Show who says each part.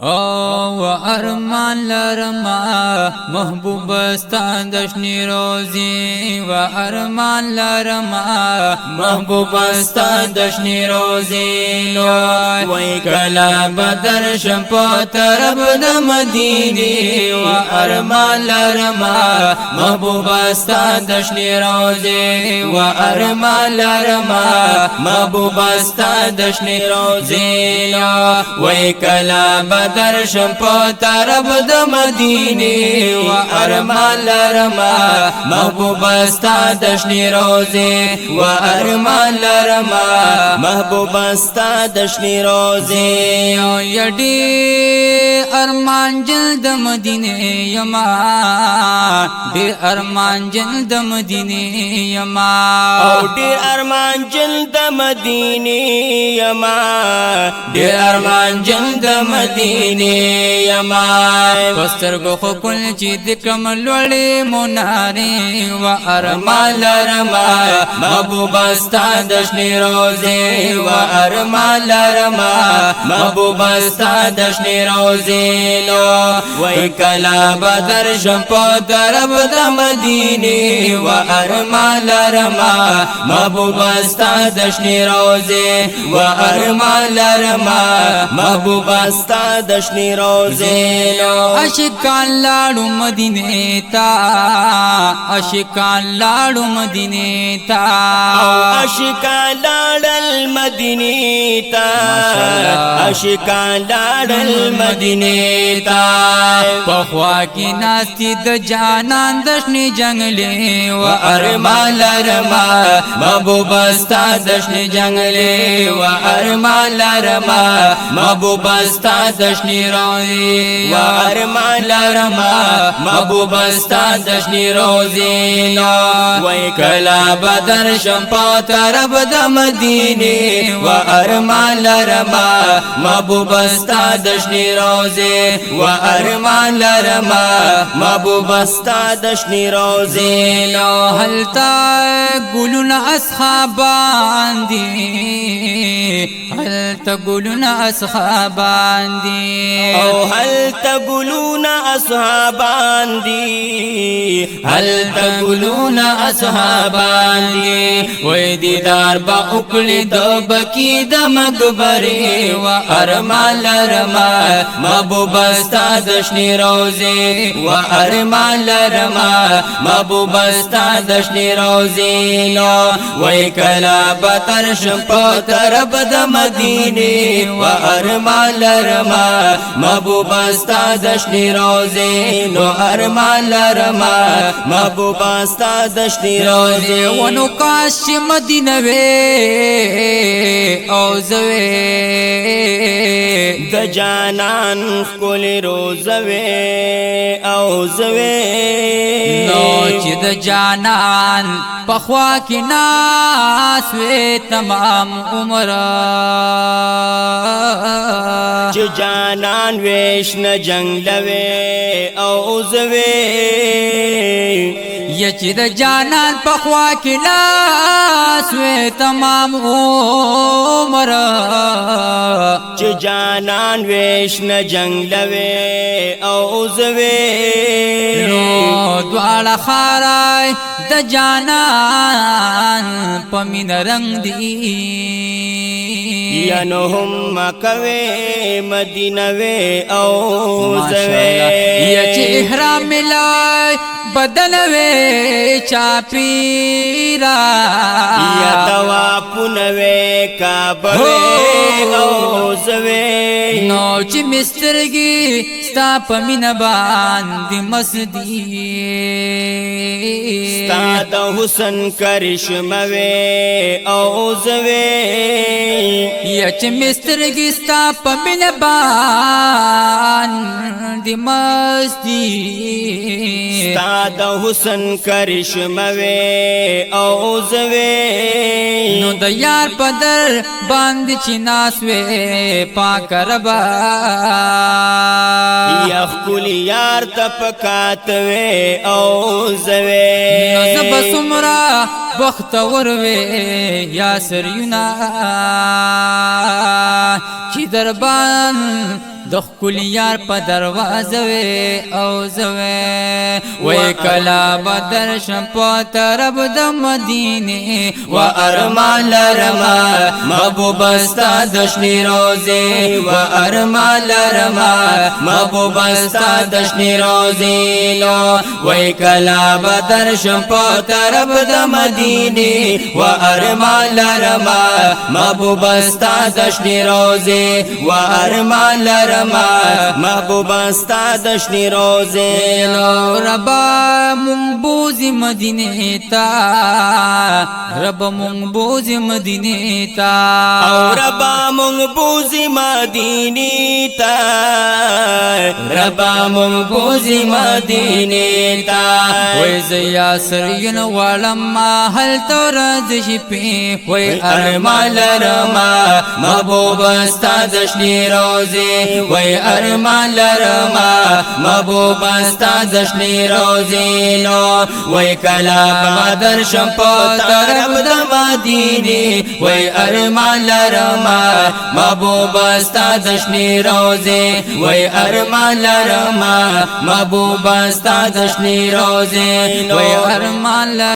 Speaker 1: او ارمان لرما محبوب ستان د شنی روزي، و ارمان لرما محبوب ستان د شنی روزي. وای کلا بدر شم په طرف د مدینه، و ارمان لرما محبوب ستان د شنی روزي، و ارمان لرما محبوب ستان د شنی روزي. وای کلا بدر شم په طرف د مدینه، و ارمان لرما محبوب ستا د شنی روزي، و ارمان لرما
Speaker 2: محبوب ستا د شنی روزي.
Speaker 1: یډي ارمان جل د مدینه یما، ډیر ارمان جل د مدینه یما،
Speaker 2: او ډیر ارمان جل د مدینه یما،
Speaker 1: ډیر ارمان جل د مدینه یما. پسترګو خو کل چې د کم لوړې منارې، و ارمان لرما محبوب ستا د شنی روزي، و ارمان لرما محبوب ستا د شنی روزي. لو وای کلا بدر شم په درب د مدینه، و ارمان لرما محبوب ستا د شنی روزي، و ارمان لرما
Speaker 2: محبوب ستا د شنی روزي.
Speaker 1: اشکان لاړو مدینه تا، اشکان لاړو مدینه تا،
Speaker 2: او اشکان لاړل مدینه تا، اشکان لاړل مدینه تا.
Speaker 1: په خوا کې ناستی د جانان د شنی جنگلې، و ارمان لرما محبوب ستا د شنی جنگلې، و ارمان لرما محبوب ستا د شنی روزي،
Speaker 2: و ارمان لرما
Speaker 1: محبوب ستا د شنی روزي.
Speaker 2: وای
Speaker 1: کلا بدر شم په طرف د مدینه، و ارمان لرما محبوب ستا د شنی روزي، و ارمان لرما
Speaker 2: محبوب ستا د شنی روزي.
Speaker 1: لو هلتا ګلون اصحابان دي، هلتا ګلون اصحابان دي،
Speaker 2: او هلتا ګلون اصحابان دي،
Speaker 1: هلتا ګلون اصحابان دي. وې دیدار با وکړي د بکی د مقبره، و ارمان لرما محبوب ستا د شنی روزي، و ارمان لرما محبوب ستا د شنی روزي. نو وای کلا بتر شم په طرف د مدینه، و ارمان لرما محبوب ستا د شنی روزي، نو ارمان لرما
Speaker 2: محبوب ستا د شنی روزي.
Speaker 1: ونو کاش مدینه وې او زوی،
Speaker 2: د جانان خپل روزوي او زوی،
Speaker 1: نو چې د جانان پخوا کې ناس وې تمام عمر،
Speaker 2: چې جانان ویش نه جنگلوي او زوی،
Speaker 1: یا چې د جانان پخوا کې ناس وې تمام عمر،
Speaker 2: چې جانان ویش نه جنگلوي او زوی،
Speaker 1: نو دواړه خارای د جانان په مين رنگ دی،
Speaker 2: یا نو هم مکوي مدینه وي او زوی،
Speaker 1: یا چې احرام ملای بدن وې چا پیرا،
Speaker 2: یا توافونه وې کعبه وې او زوی،
Speaker 1: نو چې مسترګي ستا په مینا باندې مسدي،
Speaker 2: ستا د حسن کرشمه وې او زوی،
Speaker 1: یا چې مسترګي ستا په مینا باندې مسدي،
Speaker 2: ستا د حسن کرشمه وې او زوی،
Speaker 1: نو د یار په در باندې چې ناس وې پاک ربا،
Speaker 2: یا خپل یار ته پکات وې او زوی،
Speaker 1: نو زه به څومره بختور وې یا سریونه، چې دربان د خپل یار په دروازه وي او زوي. وای کلا بدر شم په طرف د مدینه، و ارمان لرما محبوب ستا د شنی روزه، و ارمان لرما محبوب ستا د شنی روزه لو. وای کلا بدر شم په طرف د مدینه، و ارمان لرما محبوب ستا د شنی روزه، و ارمان لرما
Speaker 2: محبوب ستا د شنی روزه
Speaker 1: لو. ربا مونږ بوزي مدینه تا، رب مونږ بوزي مدینه تا،
Speaker 2: او ربا مونږ بوزي مدینه تا، ربا مونږ بوزي مدینه تا.
Speaker 1: وای زیا سرین غواړم ما هل تور د شپې، وای
Speaker 2: ارمان لرما محبوب ستا د شنی روزه، وای ارمان لرما محبوب ستا د شنی روزه نو. وای کلا بدر شم په طرف د مدینه، وای ارمان لرما محبوب ستا د شنی روزه، وای ارمان لرما محبوب ستا د شنی روزه،
Speaker 1: وای ارمان.